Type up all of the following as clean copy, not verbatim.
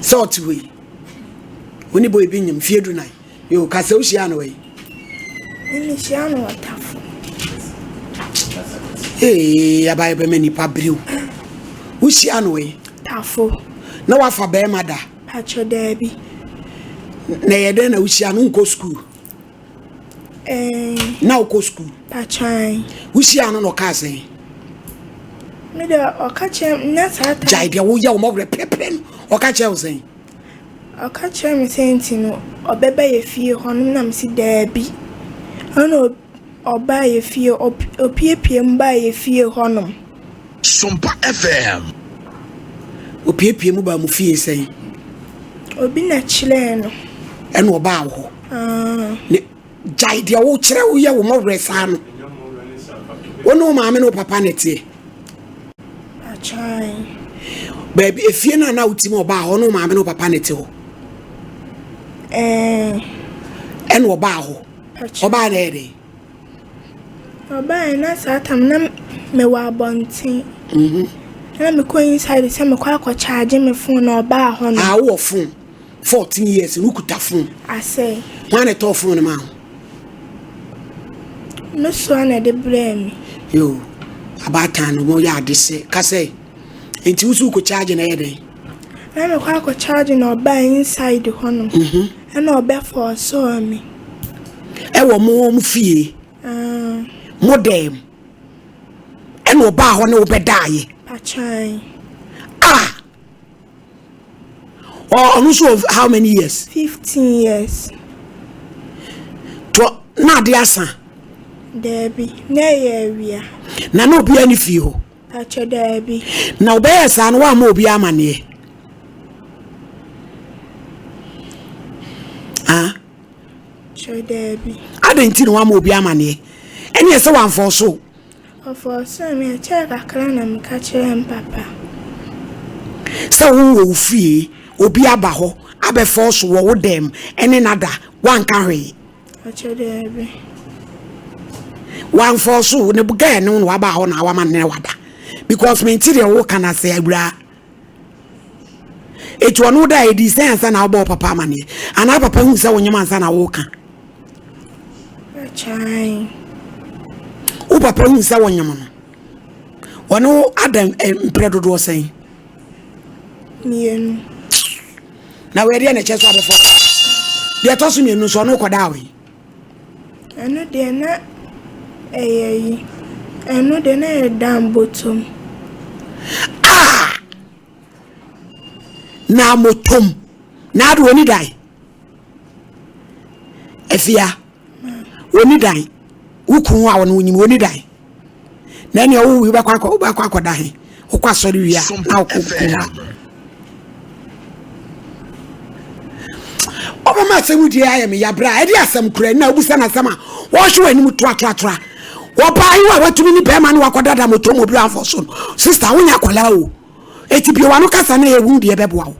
Sɛ ɔte hɔ yi, wo ne boy bi nyim mfeɛ dunan. Yo, ka sɛ wohyia no wɔ yi. Mehyia no wɔ Tafo. Ee, abayɛ bɛma nipa biriw. Wohyia no wɔ yi. Tafo. Na wafa bɛrima da. Pakyɛ daabi. Na ɛyɛ dɛn na wohyia no nkɔ sukuu? Ɛɛ. Na wokɔ sukuu? Pakyɛ. Wohyia no na ɔkaa sɛn? Me deɛ ɔka kyerɛ me na saa ta. Gyae deɛ woyɛ wo mɔwerɛ pɛpɛ no ɔka kyerɛ wo sɛn? Ɔka kyerɛ me sɛ nti no ɔbɛba yɛ fie hɔ no na mesi daabi. Ɛna ɔbaa yɛ fie opiepie mu baa yɛ fie hɔnom. Sompa FM. Opiepie mu baa mo fie sɛn? Obi na kyerɛɛ no. Ɛna ɔbaa wo hɔ. Ah. Ne gyae deɛ wokyerɛ woyɛ wo mɔwerɛ saa no. Wo ne wo maame ne wo papa na ɛteɛ. Akyan. Baabi efie no a na wotim ɔbaa hɔ ne wo maame ne wo papa na ɛte hɔ. Ɛɛ. Ɛna ɔbaa hɔ. Ɔbaa na ɛyɛ dɛn? Ɔbaa na saa tam na mewɔ abɔnten. Mhm. Na mekɔ inside sɛ mekɔ akɔ charge me phone na ɔbaa hɔ no. Ah, wowɔ phone. 14 years no kuta phone. Asɛe. Hwan na ɛtɔɔ phone no maa wo? Me soa na ɛde brɛɛ me. Yo, abaatan no wɔyɛ ade sɛ kasɛ. Nti wo so wokɔ charge na ɛyɛ dɛn? Na mekɔ akɔ charge na ɔbaa inside hɔ no. Mhm. Ɛna ɔbɛfɔɔsɔɔ me. Ɛwɔ mo mo fie. Ah. Mo dɛm. Ɛna ɔbaa hɔ ne wobɛdaeɛ. Pakyan. Ah! Ɔno nso wɔ how many years? 15 years. To na ade asa. Daabi, na ɛyɛ awia. Na na obiara ne fie hɔ. Pakyɛ daabi. Na ɔbɛyɛ saa no woamma obiara amanneɛ. Ah? Kyerɛ daabi. Adɛn nti na woamma obiara amanneɛ? Ɛneɛ sɛ wamfɔɔ so. Ɔfɔɔsoo me, ɛkyɛɛ kakra na meka kyerɛɛ me papa. Sɛ wowɔ wo fie, obi aba hɔ abɛfɔɔso wɔ wo dɛm ɛne no ada, woanka hwee. Ɔkyɛ daabi. Wamfɔɔso wo, ne girl ne wo na waba hɔ na wama ne wada. Because mente deɛ woka no ase awuraa. Eti ɔno da edi sɛn ansa na wobɔ wo papa amaneɛ? Anaa papa hu sɛ wonyem ansa na woka? Akyan. Wo papa hu sɛ wonyem no, ɔne wo ada mprɛ dodoɔ sɛn? Mmienu. Na wei deɛ na ɛkyɛ so abɛfɔ. Deɛ ɛtɔ so mmienu nso ɔne wo kɔdaa wei. Ɛno deɛ na ɛyɛ yi. Ɛno deɛ na ɛyɛ dan bɔtɔm. Ah! Na motom. Na ade wɔni dan. Afia. Wɔni dan. Wo kun a wɔne wonyim wɔni dan. Na ɛnea wo wobɛkɔ akɔ wobɛkɔ akɔda he. Wokɔ asɔre wie a na wokɔ kun a. Ɔbɛma asɛm die ayɛ me yabra ɛde asɛm kura na wobisa no asɛm a wɔhwɛ w'anim toatoatoa. Wɔbaa yi a watumi ne bɛrima ne wakɔdada motom obi amfɔ so no. Sister wonya akwadaa o. Eti bie w'ano kasa na yɛhu deɛ ɛbɛboa wo.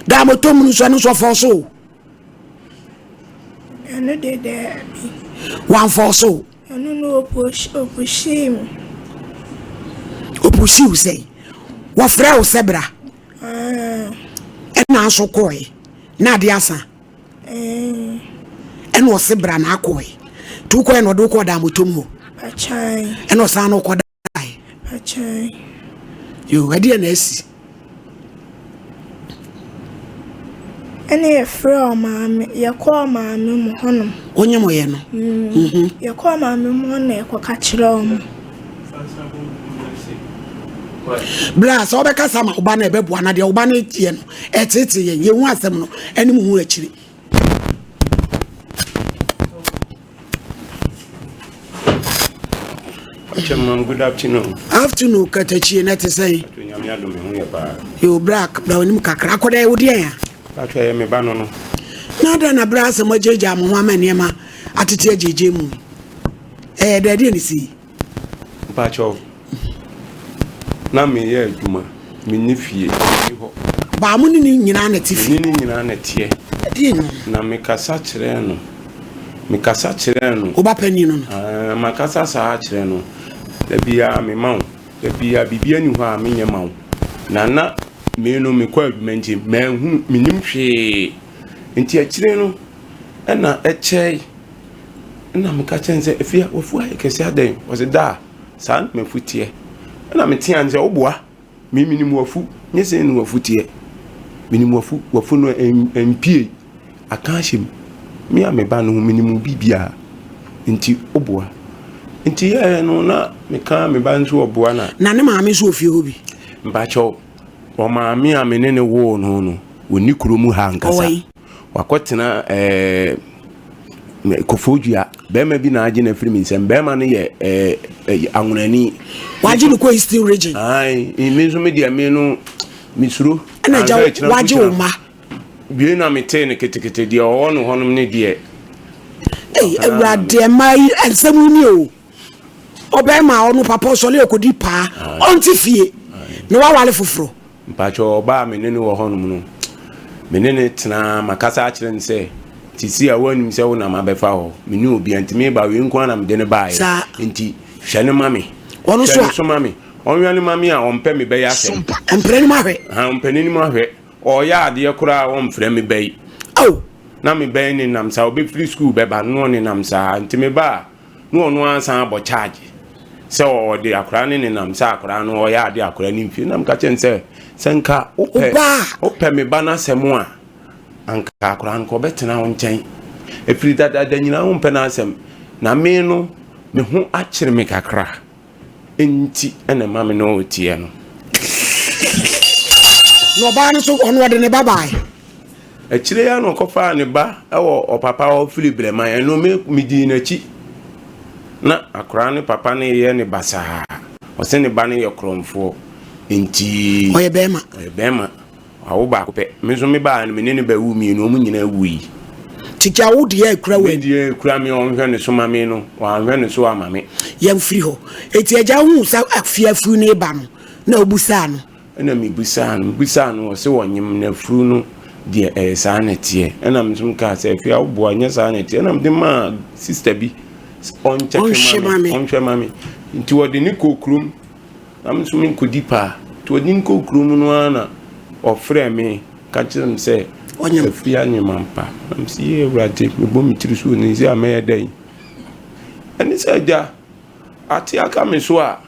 Daa motom no nso ɛno nso ɔfɔ so o. Ɛno deɛ daabi. Wamfɔ so o. Ɛno no opushii me. Opushii wo sɛn? Wɔfrɛ wo sɛ bra. Ɛna nso kɔe na ade asa. Ɛna ɔse bra na akɔe. Nti wokɔɛ na ɔde wokɔɔ daa motom hɔ. Ɛna ɔsan no wokɔdae. Yo, ɛdeɛ na asi. Ɛna yɛfrɛɛ ɔmaame, yɛkɔɔ ɔmaame mu hɔnom. Wonye mo yɛ no? Mm. Yɛkɔɔ ɔmaame mu hɔ na yɛkɔka kyerɛɛ ɔmo. Bra sɛ wobɛkasa ma wo ba no ɛbɛboa na deɛ wo ba no yɛ no ɛtete yɛn yɛhu asɛm no anim hu akyiri. Chairman, good afternoon. Afternoon, katakyie na te sɛn? Nyame adom me ho yɛ paa. Yo, bra bra onim kakra. Akɔda yɛ wo deɛ ya? Patro yɛ me ba no no. Na adɛn na bra asɛm agyagya mo ho ama nneɛma atete agyegye mu? Ɛyɛ dɛ deɛ ne si. Mpakyɛw, na meyɛ adwuma, menni fie, menni hɔ. Baa mo ne ne nyinaa na ɛte fie. Me ne ne nyinaa na ɛteɛ. Ɛdeɛn no? Na mekasa kyerɛɛ no. Mekasa kyerɛɛ no. Wo ba panin no no? Aane, makasa saa akyerɛ no. Da biara mema wo. Da biara, biribiara nni hɔ a menyɛ ma wo. Na na. Me no mekɔ adwuma nti manhunu, mennim hwee. Nti akyire no ɛna ɛkyɛe ɛna meka kyerɛ no sɛ Afia w'afu ayɛ kɛse adɛn? Ɔse daa saa na m'afu teɛ. Ɛna meteaa no sɛ woboa me menim w'afu nyɛ sɛ ne w'afu teɛ. Menim w'afu, w'afu no ɛmpiei aka ahyɛ mu. Me a me ba no ho menim wo biribiara nti woboa. Nti yɛɛ no na meka me ba nso ɔboa na. Na ne maame nso wɔ fie hɔ bi? Mpakyɛw, ɔmaame a me ne no woo no no, ɔnni kurom ha ankasa. Wakɔtena ɛɛ Kofodua. Bɛrima bi na agye no afiri me nsam. Bɛrima no yɛ ɛɛ anwonani. Wagye no kɔ Eastern Region. Ayi, me nso me deɛ me no mesuro. Ɛna agya wagye wo mma. Wie na metee no ketekete deɛ ɔwɔ no hɔnom ne deɛ. Ei awurade ɛma yi nsɛm ni o. Ɔbɛrima ɔno papa ɔsɔle ɔkɔdi paa ɔnte fie na wawale foforɔ. Mpakyɛw ɔbaa a me ne no wɔ hɔnom no, me ne no tenaa, makasa akyerɛ no sɛ, Sisi a woannim sɛ wo na mabɛfa hɔ, me ne obiara nti meba wei nko ara na mede no baeɛ, nti hwɛ no ma me. Ɔno nso a? Hwɛ no so ma me. Ɔnhwɛ no ma me a, ɔmpɛ me bɛyɛ asɛm. Ɔmpɛ n'anim ahwɛ. Ha, ɔmpɛ n'anim ahwɛ. Ɔreyɛ adeɛ koraa a, ɔmfrɛ me ba yi. Ao! Na me ba yi nenam saa, ɔbɛfiri sukuu bɛba no na ɔnenam saa, nti meba a, na ɔno ara san abɔ charge sɛ ɔde akwadaa no nenam sɛ akwadaa no ɔyɛ ade akwadaa no mfie na meka kyerɛ no sɛ sɛ nka wopɛ wopɛ me ba no asɛm a anka akwadaa no kɔ ɔbɛtena wo nkyɛn ɛfiri dadaada nyinaa wompɛ no asɛm na me no me ho akyere me kakra nti na ɛma me ne wo teɛ no. Na ɔbaa no nso, ɔno ɔde ne ba bae. Akyire yi ara na ɔkɔfaa ne ba wɔ ɔpapa hɔ firi Brɛman. Ɛno me medii n'akyi. Na akwadaa no papa no reyɛ no basaa. Ɔse ne ba no yɛ korɔmfoɔ nti. Ɔyɛ bɛrima. Ɔyɛ bɛrima. Wawo baako pɛ. Me nso me baa no, me ne no bɛwoo mmienu, wɔn nyinaa wui. Nti gya wo deɛ akura wo. Me deɛ akura me, ɔnhwɛ ne so ma me no, wanhwɛ ne so ama me. Yɛmfiri hɔ. Enti agya huu sɛ afie afuru no reba no, na ɔbusaa no. Ɛna mebusaa no, mebusaa no, ɔse ɔnyem, na afuru no deɛ ɛyɛ saa na ɛteɛ. Ɛna me nso mekaa sɛ, Afie a woboa, nyɛ saa na ɛteɛ. Ɛna mede maa sista bi, ɔnkyɛke ma me, ɔnhwɛ ma me. Nti ɔde ne kɔɔ kurom. Na me nso menkɔdi paa. Nti ɔde me kɔɔ kurom no ara na ɔfrɛɛ me ka kyerɛɛ me sɛ afie anyem ampa. Na mese yie Awurade, mebɔ me tiri so ni sɛ a mɛyɛ dɛn? Ɛne sɛ agya, ate aka me so a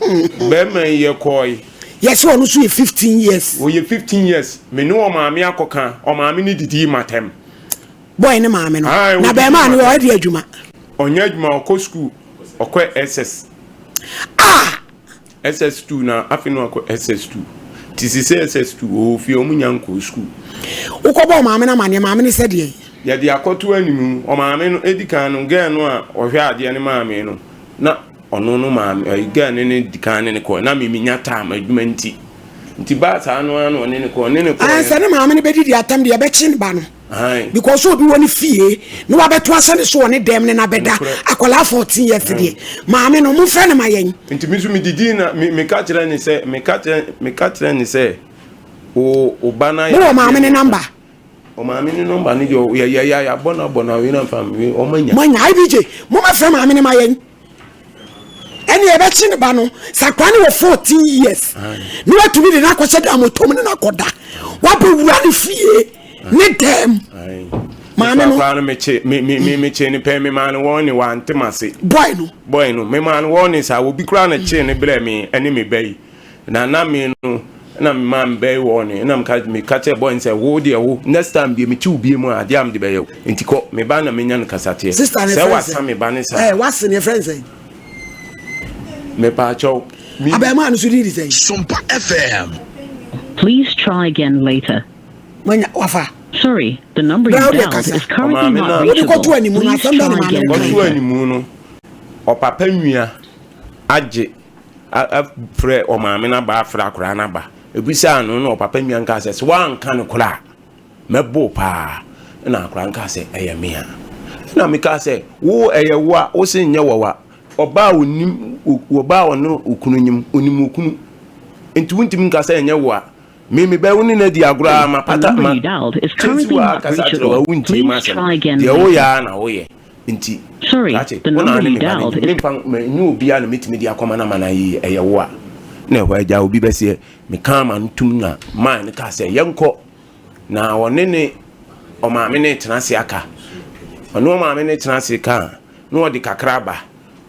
bɛrima yi yɛkɔe. Yɛsɛ ɔno nso yɛ 15 years. Ɔyɛ 15 years. Me ne ɔmaame akɔka, ɔmaame no didii m'atɛm. Boy ne maame no. Na bɛrima no ɔyɛ de adwuma. Ɔnyɛ adwuma, ɔkɔ sukuu, ɔkɔ SS. Ah! SS2 na afei na wakɔ SS2. Ti si sɛ SS2 ɔwɔ fie ɔmo nya nkɔɔ sukuu. Wokɔbɔ ɔmaame no amaneɛ, maame no sɛ deɛn? Yɛde akɔto anim, ɔmaame no edi kan no girl no a ɔhwɛ adeɛ no maame no na ɔno no maame ɛyi girl no ne di kan ne ne kɔɔ na me menya time adwuma nti. Nti baa saa no ara na ɔne ne kɔɔ ne ne kɔɔ. Ansa ne maame no bɛdidi atam deɛ ɛbɛkye ne ba no. Because obi wɔ ne fie na wabɛto ahyɛ ne so wɔ ne dɛm ne na bɛda akwadaa 14 years deɛ maame no momfrɛ no ma yɛn. Nti me nso medidi na meka kyerɛ ne sɛ meka kyerɛ meka kyerɛ ne sɛ o o ba na yɛ. Wowɔ maame ne namba. O maame ne namba ne deɛ yɛ yɛ yɛ abɔ na abɔ na wei na nfa wɔn anya. Mo anya IBJ mo ma frɛ maame ne ma yɛn. Ɛne ɛbɛkye ne ba no sɛ akwadaa no wɔ 14 years na watumi de no akɔhyɛ dan motom ne no akɔda wabɛwura ne fie ne dɛm maame no akwadaa no mekye me me me mekye ne pɛn me maa no wɔn ne wante ma se boy no boy no me maa no wɔn ne saa obi koraa na kye ne brɛ me ɛne me ba yi Na na me no na me maa me bɛyɛ wɔ ne na meka meka kyerɛ boy no sɛ wo deɛ wo next time deɛ mekyi wo bie mu a adeɛ a mede bɛyɛ wo nti kɔ me ba na menya no kasateɛ Sister ne sɛ frɛ wasa sɛ me ba ne saa eh wase ne frɛ sɛ mepaakyɛw me abɛɛmaa no so din de sɛn Sompa FM. Please try again later. Manya wafa Sorry, the number you Bra wo deɛ dialed kasa is currently ɔmaame not no a wode reachable. kɔto animu no Please asɛm bɛn try na maame again no kae kɔto later. animu no ɔpapa nua agye afrɛ ɔmaame no aba afrɛ akwadaa no aba ebisaa no na ɔpapa nua nka sɛ sɛ woanka no koraa a mɛbo wo paa ɛna akwadaa no kaa sɛ ɛyɛ me a ɛna mekaa sɛ wo ɛyɛ wo a wo se nyɛ wɔwa ɔbaa a onim ɔbaa a ɔne okunu nyim onim okunu nti wontumi nka sɛ ɛnyɛ wo a me mebɛ wo ne no adi agorɔ a The mapata number ma you dialed is kyɛnse currently wo a not kasa kyerɛ wo a reachable. wontie Please m'asɛm try again deɛ woyɛ later. a na woyɛ Nti, Sorry, krakye, the wo na number ne you me ba no dialed nyim. is Memfa, menye obiara na metumi de akɔma no ama no ayɛ yie, ɛyɛ wo a. Na ɛhɔ agya obi bɛseɛ mekaa ma no tum na man no kaa sɛ yɛnkɔ na ɔne ne ɔmaame no tena ase aka. Ɔne ɔmaame no tena ase ka na ɔde kakra aba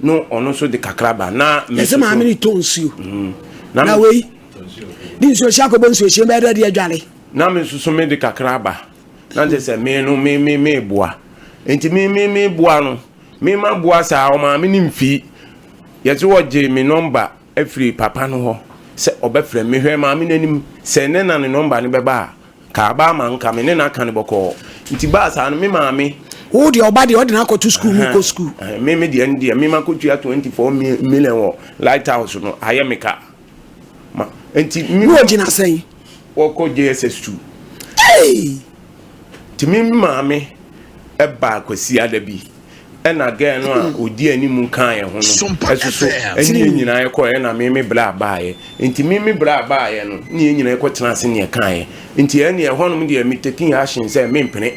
na ɔno nso de kakra ba na me nso maame no tɔ nsuo mm. na wei de nsuo hyɛ akɔbɔ nsuo hyɛ bɛyɛ dɛ de adwale na me nso so me de kakra aba na kyerɛ sɛ me no me me me boa nti me me me boa no me ma boa saa ɔmaame no mfi yɛsɛ wɔgye me nɔmba afiri papa no hɔ sɛ ɔbɛfrɛ me hwɛ maame no anim sɛ ne na ne nɔmba no bɛba a Ka aba ama nka me ne no aka no bɔkɔɔ. Nti baa saa no me maame. Wo deɛ ɔba deɛ ɔde no akɔto sukuu mu kɔ sukuu. Me me deɛ no deɛ me ma kɔtua 24 million wɔ light house no ayɛ me ka. Ma nti me. Ne ɔgyina sɛn? Wɔkɔ JSS 2. Hey! Nti me maame ɛbaa Kwasiada bi. Ɛna girl no a ɔdi anim kaa yɛn ho no ɛso so ɛne yɛn nyinaa yɛkɔɛ ɛna me me bra baayɛ nti me me bra baayɛ no ne yɛn nyinaa yɛkɔ ase ne yɛkaeɛ nti ɛne ɛhɔnom deɛ me taking action sɛ mempene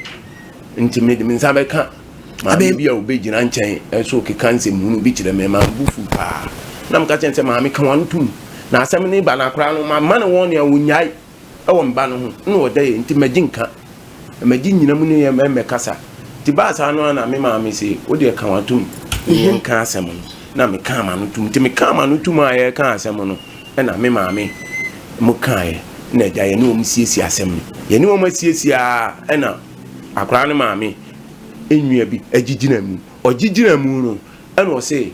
nti me de me nsa bɛka maame bi a ɔbɛgyina nkyɛn ɛso keka nsɛm hunu bi kyerɛ me maa bu fu paa na meka kyɛn sɛ maame ka wɔn tom na asɛm ne ba no akora no ma ne wɔn nea wɔnyae wɔ me ba no ho na ɔda yɛ nti magye nka magye nyina mu ne yɛ mɛkasa nti baa saa no a na me maame se wo deɛ ka watom ne yɛn ka asɛm no na me ka ama no tum nti me ka ama no tum a yɛka asɛm no ɛna me maame mo kaeɛ na agya yɛne wɔn siesie asɛm no yɛne wɔn asiesie a ɛna akwaraa no maame nnua bi agyigyina mu ɔgyigyina mu no ɛna ɔse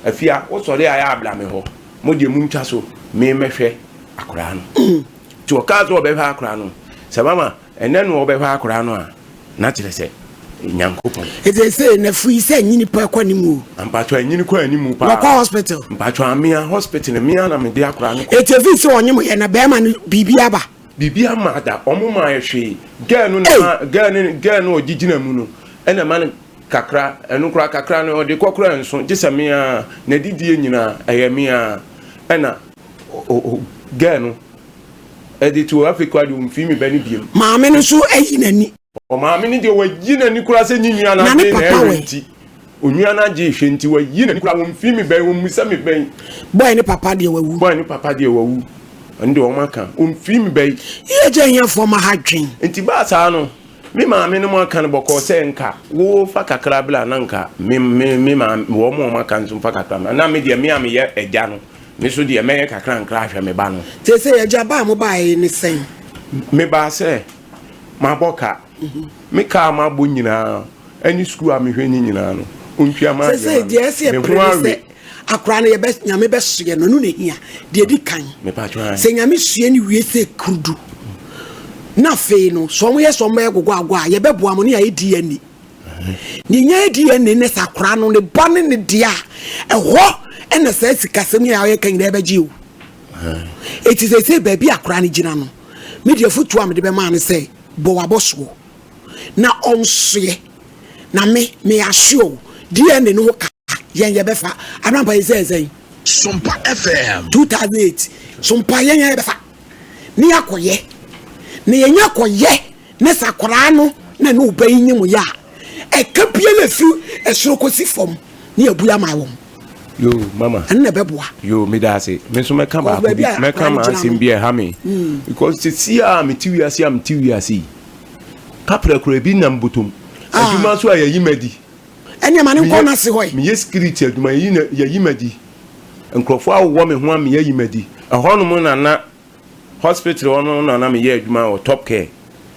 afia wosɔre a yɛ abla me hɔ mo deɛ montwa so me mɛhwɛ akwaraa no nti ɔkaa sɛ ɔbɛhwɛ akwaraa no sɛ mama ɛnɛ no ɔbɛhwɛ akwaraa no a na kyerɛ sɛ nyankopɔn ɛsɛ sɛ nafu yi sɛ nyini pa kɔ anim o mpatwɔ anyini kɔ anim paa wɔkɔ hospital mpatwɔ amea hospital mea na mede akwaraa no kɔ ɛti ɛfiri sɛ ɔnye mo yɛ na bɛrima no biribi aba biribi ama da ɔmo ma yɛ hwee gɛɛ no na gɛɛ no gɛɛ no ɔgye mu no ɛna ma no kakra ɛno koraa kakra no ɔde kɔ koraa nso gye sɛ mea na didie nyinaa ɛyɛ mea ɛna gɛɛ no ɛde to afei koraa deɛ ɔmfii me ba no biem. Maame no nso ayi n'ani. Maame no deɛ wayi n'ani koraa sɛ ne nua no agye na ɛhwɛ nti. Onua no agye hwɛ nti wayi n'ani koraa wɔmfii me bɛn wɔmmisa me bɛn. Bɔy ne papa deɛ wawu. Bɔy ne papa deɛ wawu. Ɛno deɛ wɔn aka ɔmfii me bɛn. Yɛ gya ahiafoɔ ma ha dwen. Nti baa saa no me maame no mu aka no bɔkɔɔ sɛ nka wo fa kakra bla na nka me me me maame wɔn wɔn aka nso fa kakra na me deɛ me a meyɛ agya no. Me nso deɛ mɛyɛ kakrankra ahwɛ me ba no. Seesei agya, ba a mobaeɛ yi ne sɛn? Mebaa sɛ mabɔ ka. Me ka a mabɔ nyinaa ne sukuu a mehwɛ ne nyinaa no, ɔntua m'adeɛ Seesei ma deɛ me. ɛsɛ Me yɛpere ho ne awe. sɛ akwadaa no yɛbɛ Nyame bɛsoɛ no, ɛno na ɛhia. Deɛ ɛdi kan, Mepatwo ae. sɛ Nyame sue no wie sɛ kurudu, na afei no, sɛ wɔyɛ sɛ wɔbɛyɛ gogoagoa a, yɛbɛboa mo ne yɛayɛ DNA. Nea enya yɛ DNA ne sɛ akwadaa no ne ba ne ne deɛ a, ɛhɔ ɛna saa sikasɛm yi a ɔyɛ ka nyinaa ɛbɛgye o. Eti sɛ sɛ baabi akwadaa no gyina no, me deɛ fotuo a mede bɛmaa no sɛ bɔ w'abɔsoɔ na ɔnsoɛ na me me assure wo DNA no ho ka yɛn yɛbɛfa abrampa yi sɛ sɛn. Sompa FM. 2008 Sompa yɛn yɛn yɛbɛfa ne yɛakɔyɛ na yɛnya kɔyɛ Ne sɛ akwadaa no na ne ɔba yi nyem yɛ a, ɛka biara ɛfiri ɛsoro kɔsi fam ne yɛabue ama wɔn. Yoo mama. Ɛno na ɛbɛboa. Yoo meda ase. Me nso mɛka baako bi. Mɛka m'asɛm bi a ɛha me. Hmm. Because sisi a mete wiase a mete wiase yi. Kapra kura bi nam botom. Ah. Adwuma nso a yɛyi ma di. Ɛne ɛma ne nkɔ n'ase hɔ yi. Meyɛ security adwuma yɛyi ma di. Nkurɔfoɔ awowɔ me ho a meyɛ yi ma di. Ɛhɔnom na na Hospital hɔ no na na meyɛ adwuma wɔ Top Care.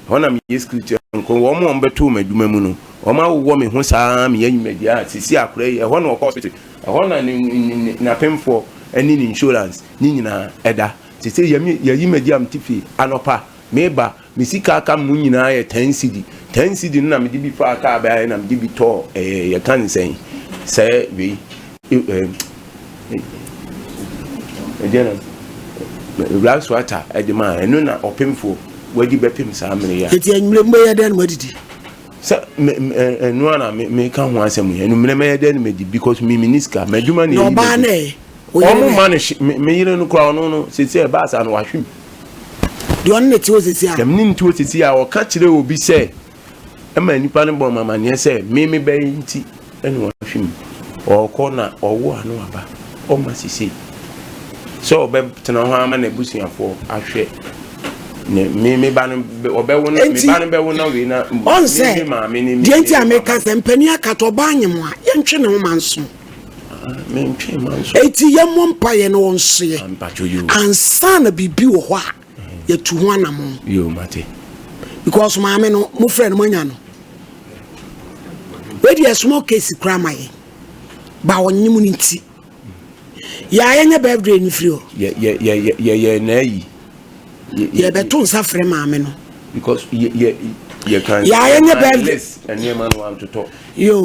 Ɛhɔ na meyɛ security nko. Wɔn a wɔbɛtoo me adwuma mu no, wɔn awowɔ me ho saa meyɛ nnwumadie a sisi akora yi, ɛhɔ na ɔkɔ hospital. Ɛhɔ na ne ne n'apemfoɔ ne ne insurance ne nyinaa ɛda. Sisi yɛyi me adi a mete fie anɔpa meba Me sika aka mu nyinaa yɛ ten cedi. Ten cedi no na mede bi faa kaa baeɛ na mede bi tɔɔ ɛɛ yɛka ne sɛn sɛ wei ɛɛ ɛdeɛ na rice water ɛde maa ɛno na ɔpemfoɔ wadi bɛpem saa mmere yi a. Eti anwummerɛ mu bɛyɛ dɛn na moadidi? Sɛ me ɛno a na me meka ho asɛm yi anwummerɛ mɛyɛ dɛn na madi because me me ni sika m'adwuma na Na ɛyi ɔbaa m'adi. no ɛ? Wo yere Wɔn no ma ɛ? no hye me yere no koraa ɔno no sese ɛbaa saa no wahwem. Deɛ ɔne ne te hɔ sisi a. Deɛ me ne ne te hɔ sisi a ɔka kyerɛ obi sɛ ɛma nipa no bɔ no amaneɛ sɛ me me bɛ yi nti ɛna wahwe mu. Ɔkɔ na ɔwo ano aba ɔma sisi. Sɛ ɔbɛtena hɔ ama n'abusuafoɔ ahwɛ ne me me ba no ɔbɛwo na me ba no bɛwo na wei na me me maame ne me. Deɛ nti a meka sɛ mpanin akata ɔbaa nyem a yɛntwe ne ho ma nso. Ah, mentwe ma nso. Eti yɛmmɔ mpaeɛ na ɔnsoɛ. Ah, Ansa na biribi wɔ hɔ a yɛtu ho anamɔn. Yo mate. Because maame no mo frɛ no moanya no. Wei deɛ small case koraa ma yɛn. Ba ɔnyem no nti. Yɛ a yɛnyɛ birthday no firi hɔ. Yɛ yɛ yɛ yɛ yɛ na ayi. Yɛbɛto nsa frɛ maame no. Because yɛ yɛ yɛ kan. Yɛ a yɛnyɛ birthday. Nneɛma no wantotɔ. Yo.